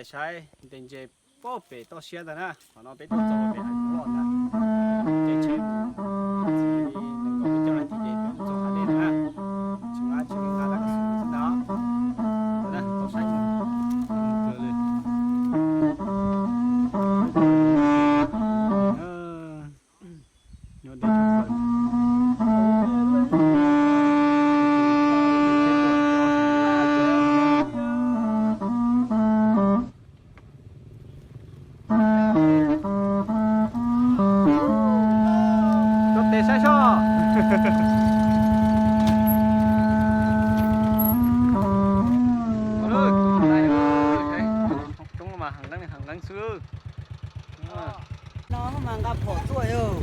Saib ntes ntses pob pem toj siab ntag na, qhov no peb tuaj txog pem hav zoov loj ntag. Ces tsheb mus txij nees nkaum peb caug nas this ces peb mus txog hav dej ntag na. Tsis nqa tsis nqa laj kas xwb ntag. Tau saib mus. Nyob deb tshaj plaws. Cov tes saib soj. Coob mas heev leej heev leej xwb. No mas nqa phom tuaj yog.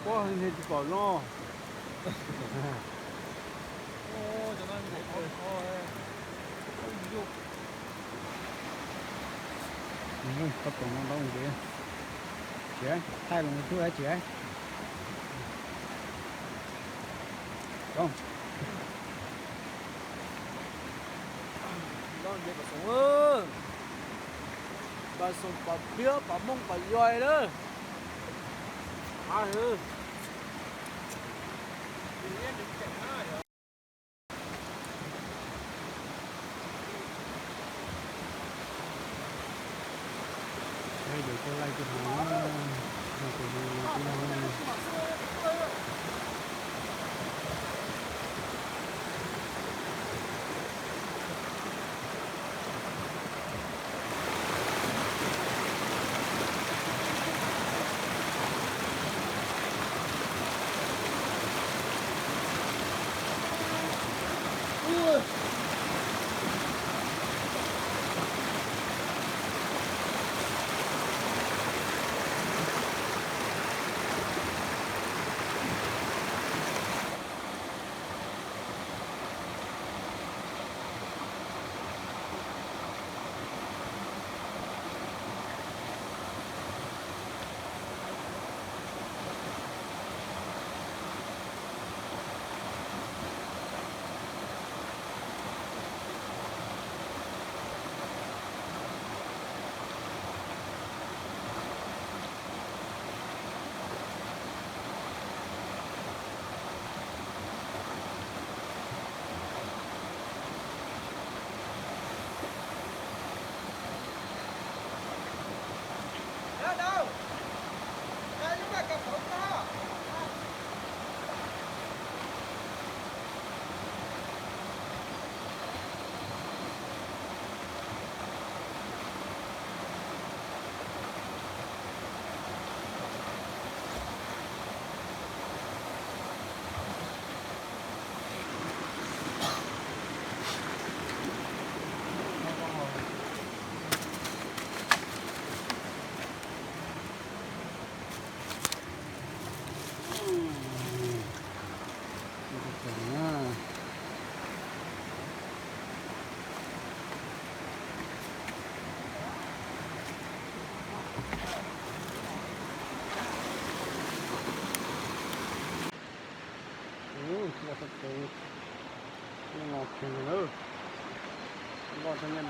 Pob heev tsis pom no. Koj tos no tau ces tsis thaij los tub tsis. Nce pam xoom, pam xoom pam phiab pam mooj pam yos na.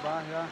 Pab thiab.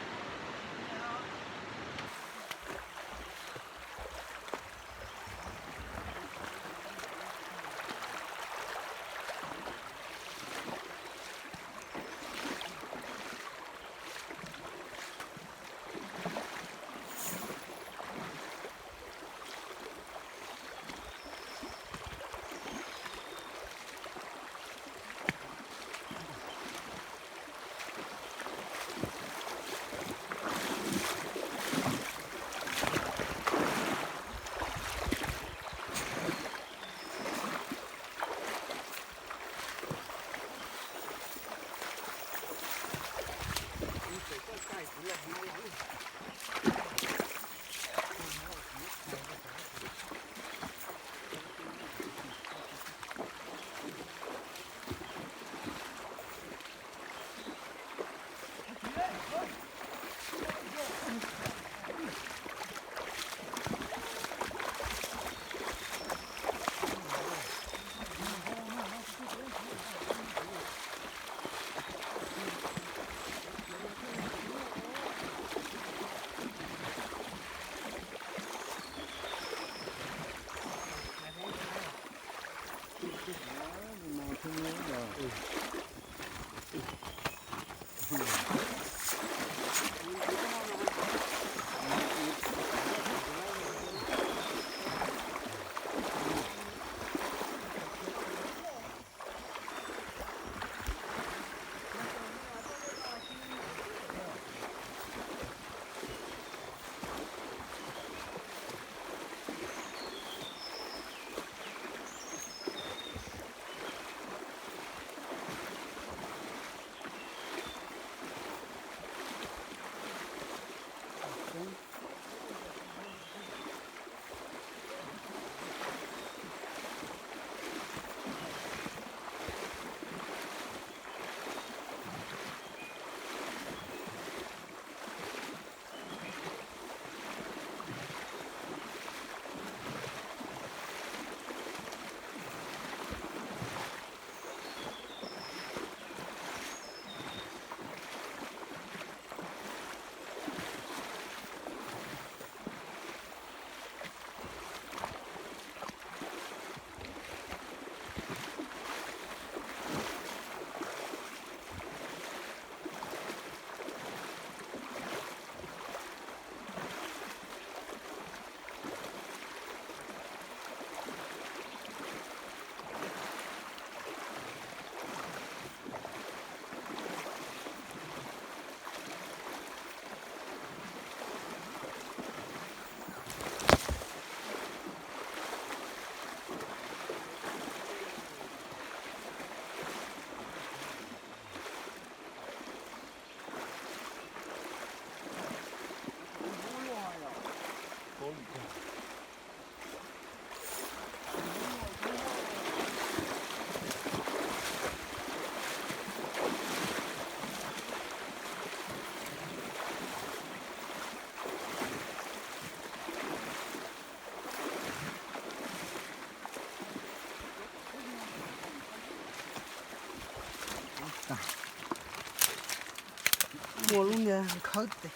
Muaj lub niag khawb tes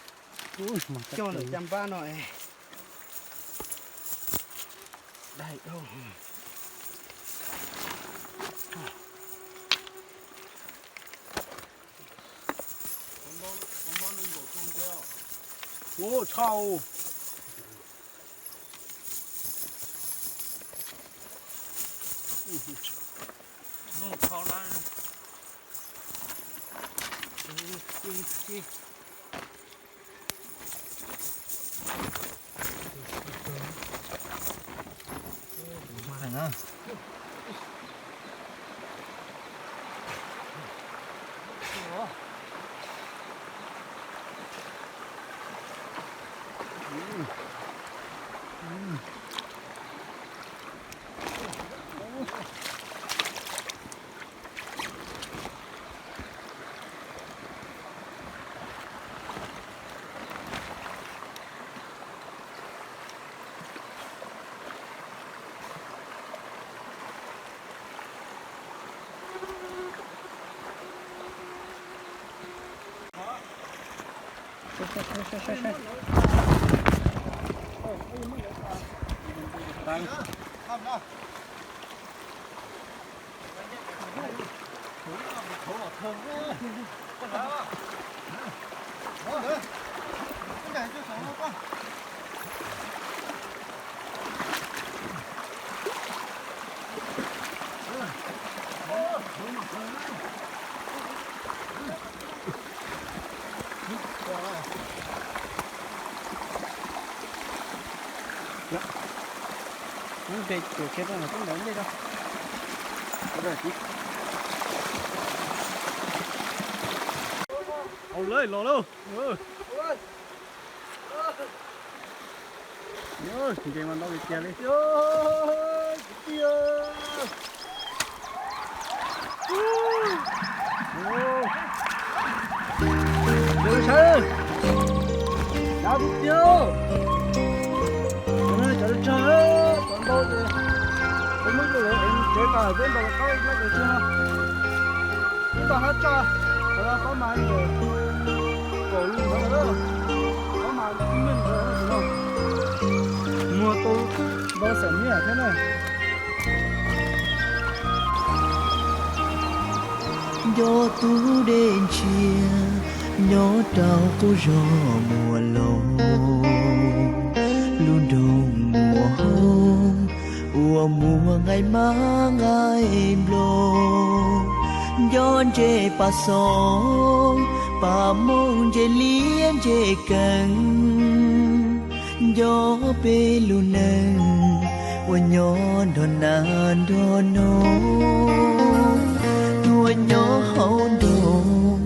coj lawm caj npab no es daig dhau. Ua tshaj. Saib, saib, saib, saib. Au lawm, los lauj. Nce mas ntau tiag tiag li. Sawv, sawv tiag. Cov tsawg, cov ntau ces peb muab coj los ev tsev tas peb ntaus qaub ib plab cov tsawg no. Ib tog hab tsaj, qhov no pab mas kaum lus ntawd lawm, pab mas ib meej ntawd no. Muag tau ntau xam niaj thiab na. Nco tub dej ntshiab nyob rau qub zos Muas Loos, lub nroog Muas Hoob uas muaj nqaij mab nqaij nploos, nco ntses pas xoos, pas mooj, ntses liab ntses kees, nco peb lub neej uas nyob nrog nas nrog noog, tuaj nyob hauv nroog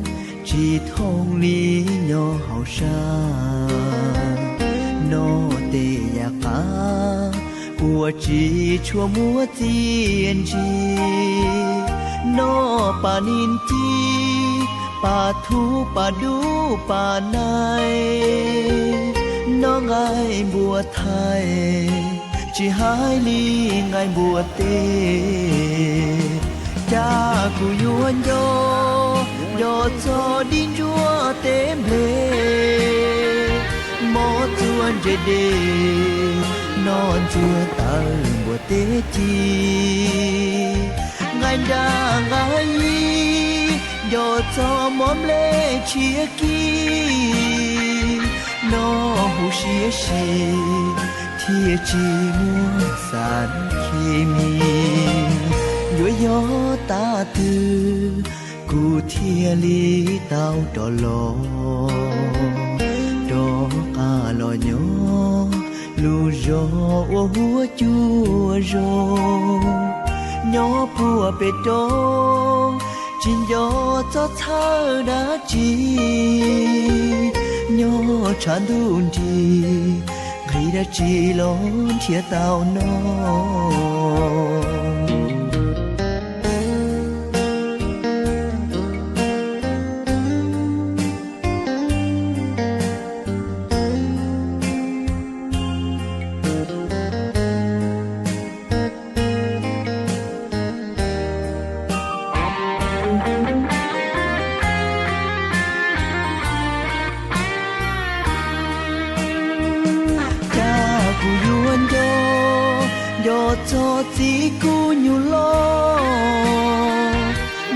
tsis thooj li nyob hauv sab. Noj tej yam qab uas tsis tshua muaj txiaj ntsig, noj pas nis ci, pas thuv, pas dub, pas naig, noj nqaij npua thaij, tsis hais li nqaij npua teb. Cas kuv yuav nco, nco txog dib ntsuab teb nplej, mov txua ntses dej, noj ntxuag tawv npua teb ci, nqaij nraj nqaij yib, nco txog mov nplej tshiab kib, noj huv siab si thiaj tsis muaj xav khes mis. Yuav yog tag twg kuv thiaj li tau rov los rov qab los nyob lub zos uas huab cua zoo. Nyob puag pem roob tsis nco txob txhawj dab tsi, nyob tshav ntuj nrig nqhis dab tsi los nrhiav tau noj. Cas kuv yuav nco, nco txog txiv kuv nyuam loj,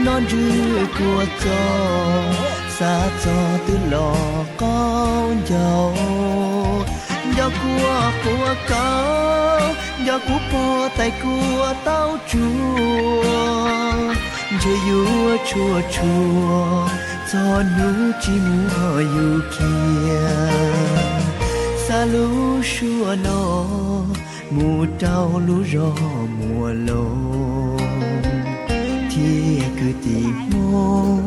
noj ntswg kua txob, xav txog twb los qaub ncaug, nco kua quav kawv, nco kuv pog tais kua taub tsuag, ntshe yuav tshuaj tshuaj txog hnub tsis muaj yus khiav. Xa lub suab no mus rau lub zos Muas Loos, thiab kwv tij Hmoob,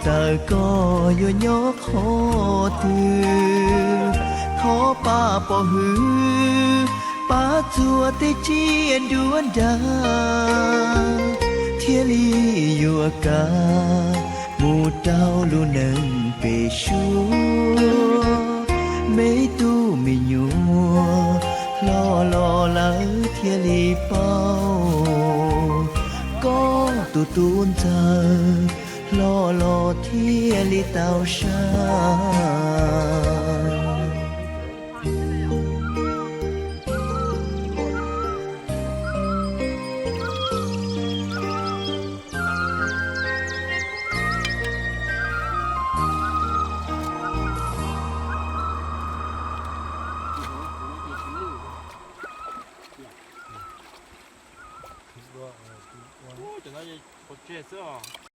txawm koj yuav nyob qhov twg, thov pab pov hwm pab txuag tej tsiaj nruab nrag, thiaj li yuav kav mus rau lub neej pem suab. Me tub me nyuam hlob los lawm thiaj li paub, koj tus tub ntxawg hlob los thiaj li tau saib. Qhov tseg xwb os.